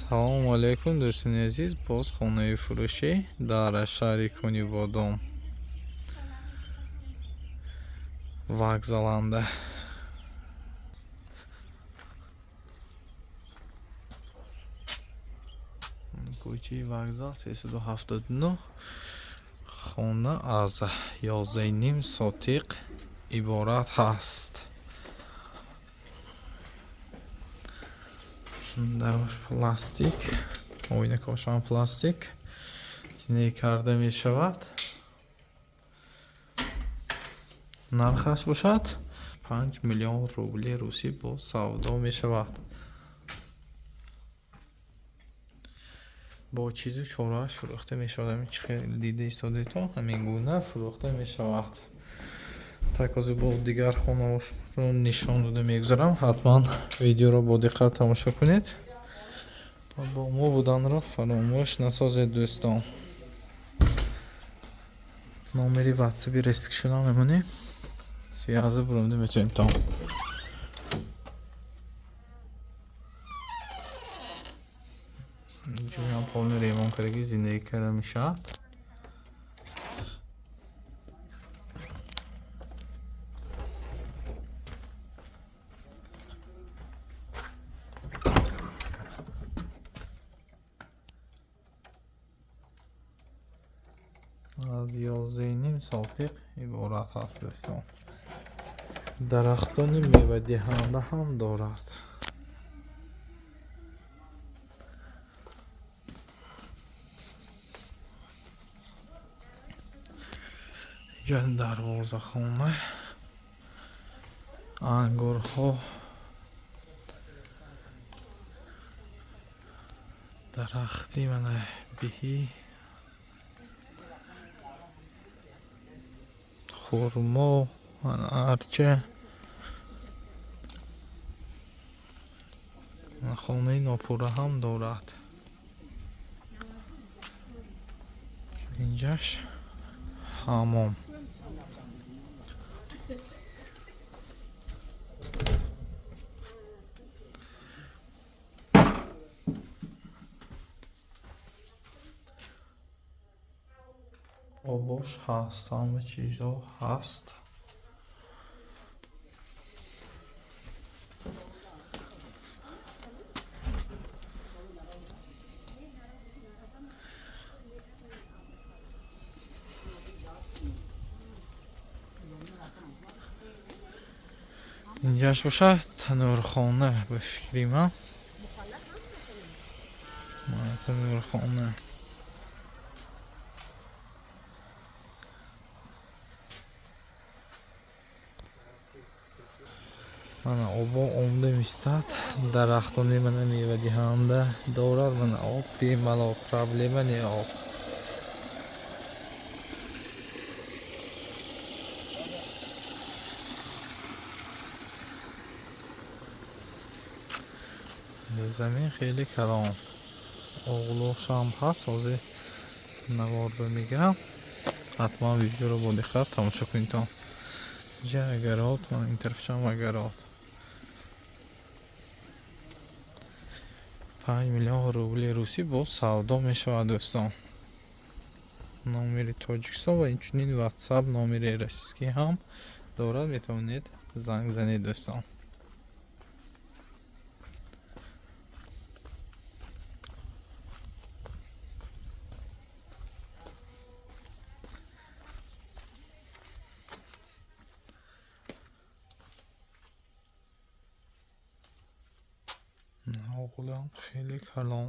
Салому алайкум, дӯстони азиз. Боз хонаи фурӯшӣ дар шаҳри Конибодом, вокзаланда. Кӯчаи Вокзал 379, хона аз 11,5 сотиқ иборат ҳаст. Дарош пластик, оинакошам пластик, зиндагӣ карда мешавад. Нархаш бошад 5 миллион рубли русӣ, боз савдо мешавад. Бо чизу чорааш фурӯхта мешавад. Ҳамин чӣ хел дида истодед-то, ҳамин гуна фурӯхта мешавад. Так, ҳозир бо дигар хонаҳошро нишон дода мегузарам. Ҳатман видеоро бо диққат тамошо кунед ва бо мо буданро фаромӯш насозед, дӯстон. Номери ватсаби рескишона мемонем, связь буромда метавонем. То ҷоям полный ремонт кардагӣ, зиндагӣ карда мешавад. Аз 11,5 сотиқ иборат ҳаст, дӯстон. Дарахтони мевадиҳанда ҳам дорад. Инҷа дарвозахона, ангурҳо, дарахти мана биҳӣ, хурмо, арча. Хонаи нопурра ҳам дорад. Инҷаш ҳамом. Обош ҳаст, ҳама чизо ҳаст. Инҷаш бошад танӯрхона, ба фикри ман танӯрхона. Мана обо омда мистад, дарахтони мана мевадиҳанда дорад. Мана об бемалол, проблема не об. Замин хеле калон, оғлошам ҳаст. Ҳозир наворро мегирам, ҳатман видеоро бо диққат тамошо кунедтон. Инҷа агарот, мана ин тарафшам агарот. 5 миллион рубли русӣ боз савдо мешавад, дӯстон. Номери Тоҷикистон ва инчунин ватсап номери российский ҳам дорад, метавонед занг занед, дӯстон. Оғлам хеле калон.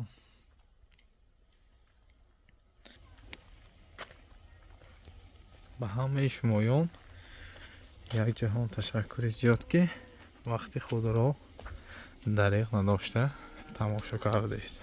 Ба ҳамаи шумоён як ҷаҳон ташаккури зиёд, ки вақти худро дариғ надошта тамошо кардед.